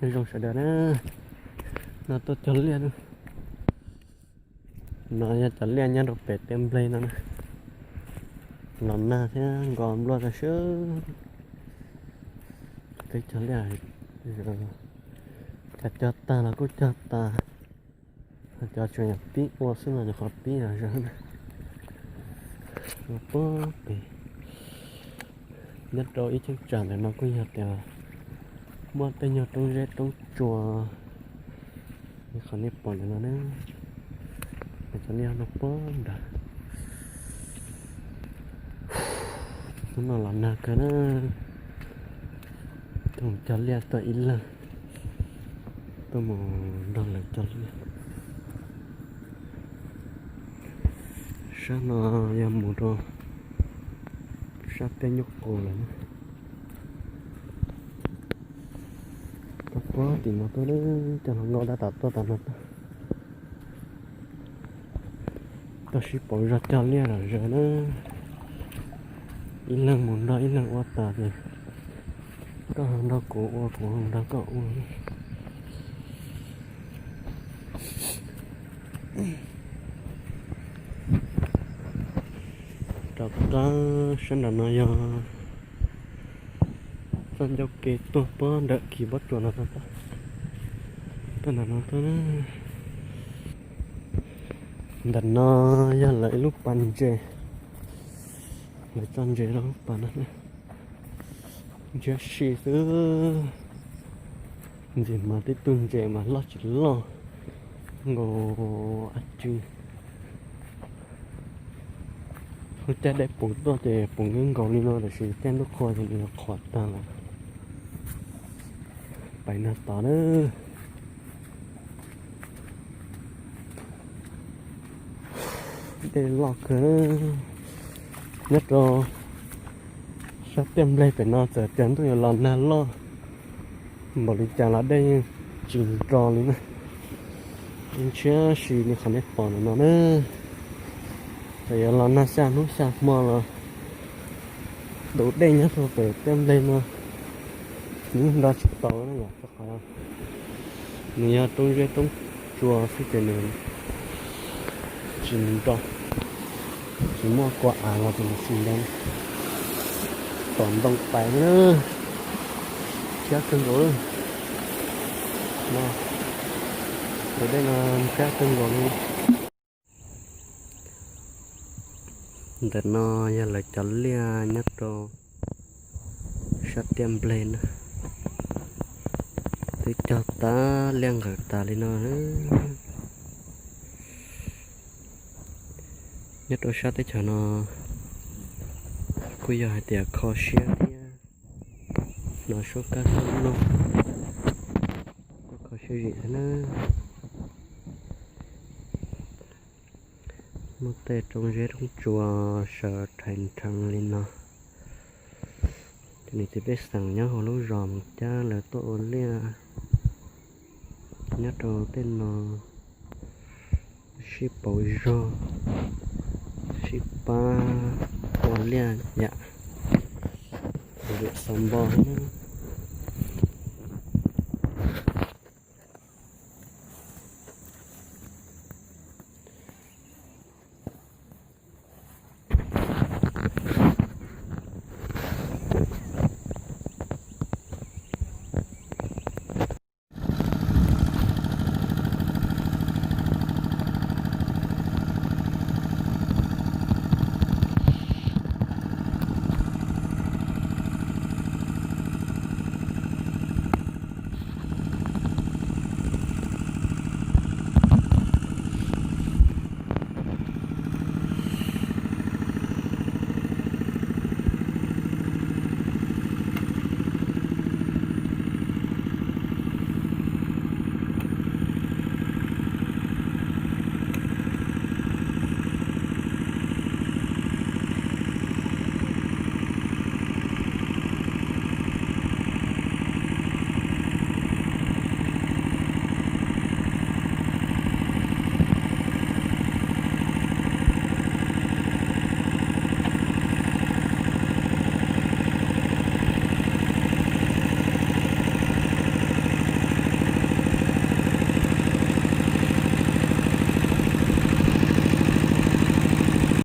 Nyob zoo sawv daws na, no tuaj cog liaj. No yog cov liaj nyob rau pem tej nplej no na, los nag thiab nkos npluaj tag sub. Twb cog liaj, cov cog tag los kuj cog tas, cov tsuas yog pib ua xwb no, nyuam qhuav pib los zog na. Ua puag pem, nyob rau ib cheeb tsam ntawm no kuj yog tias muaj tej nyuag roob zeb roob tsua, qhov nej pom ntawm no na, cov liaj no puag nrad. Hnub no los nag kawg na, tuaj mus cog liaj tuaj ib leeg, tuaj mus nrog lawv cog liaj. Sab no yog mus rau sab tej nyuj qus lawm na. Tuaj puag tim no tuaj, cov hluas nkauj tab tom tuaj tom no tuaj. Tuaj sib pauv zog cog liaj lom zem na, ib leeg mus nrog ib leeg ua tas ces koj ho nrog kuv ua, kuv ho nrog koj ua. Rov qab sab nram no yog txoj ncauj ke tuaj puag nram kis pob tsuas no, tuaj nram no tuaj. Ntawm no yog lawv ib lub pas ntses, lawv tso ntses rau lub pas no, ntshiab si xwb. Ntxim mas tib tug ntses mas loj tsis loj nkaus dab tsi. Lub caij dej puv tuaj ces puv nkaus nkaus li no, tiam sis caij ntuj qhua ces nws qhuav tag lawm. Pais nag tod na. Dej loj kawg. Nyob rau sab tiaj nplej pem no txawm tias ntuj yuav los nag loj npaum li cas los dej yeej tsis nro li na. Ntshiab si li qhov nej pom ntawm no na. Txawm yuav los nag xya hnub xya hmo los tus dej nyob rau pem tiaj nplej no nws nro tsis tau na yom, rau qhov nws yog roob zeb roob tsua xwb ces nws tsis nro, tsis muaj kua av los ces nws tsis nro. Tom ntoo pais na, ntshiab kawg nkaus li. No, tus dej no ntshiab kawg nkaus li. Ntawm no yog lawv cov liaj nyob rau sab tiaj nplej na, twb cog tas liaj nqawm tas li no. Nyob rau sab teb chaws no kuj yog hais tias kho siab thiab, no suab kab suab noog kuj kho siab zim thiab na. Muaj tej roob zeb roob tsua sawv rhais nrheev li no. Cov niam txiv pej xeem nyob hauv lub zos Moos Cab lawv tuaj ua liaj nyob rau tej no, sib pauv zog, sib pab ua liaj yam lwm xaus npo na.